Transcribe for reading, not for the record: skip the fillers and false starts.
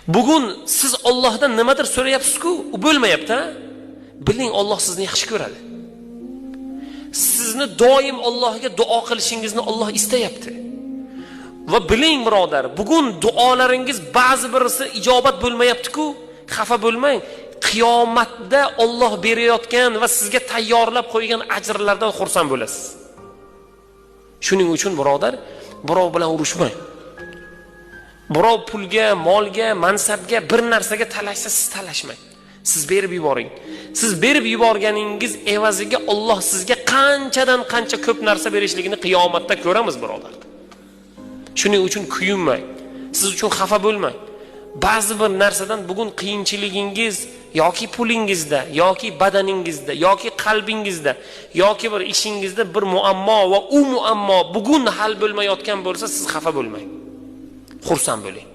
Bugun siz Allohdan nimadir so'rayapsiz-ku, u bo'lmayapti-a? Biling, Alloh sizni yaxshi ko'radi. Sizni doim Allohga duo qilishingizni Alloh istayapti. Va biling birodar, bugun duolaringiz ba'zi birisi ijobat bo'lmayapti-ku, xafa bo'lmang. Qiyomatda Alloh berayotgan va sizga tayyorlab qo'ygan ajrlardan xursand bo'lasiz. Shuning uchun birodar, birov bilan urushmang. Birov pulga, molga, mansabga, bir narsaga talashsa, siz talashmang. Siz berib yuboring. Siz berib yuborganingiz evaziga Alloh sizga qanchadan qancha ko'p narsa berishligini qiyomatda ko'ramiz birodar. Shuning uchun kuyinmang. Siz uchun xafa bo'lmang. Ba'zi bir narsadan bugun qiyinchiligingiz yoki pulingizda, yoki badaningizda, yoki qalbingizda, yoki bir ishingizda bir muammo va u muammo bugun hal bo'lmayotgan bo'lsa, siz xafa bo'lmang. Xursand bo'ling.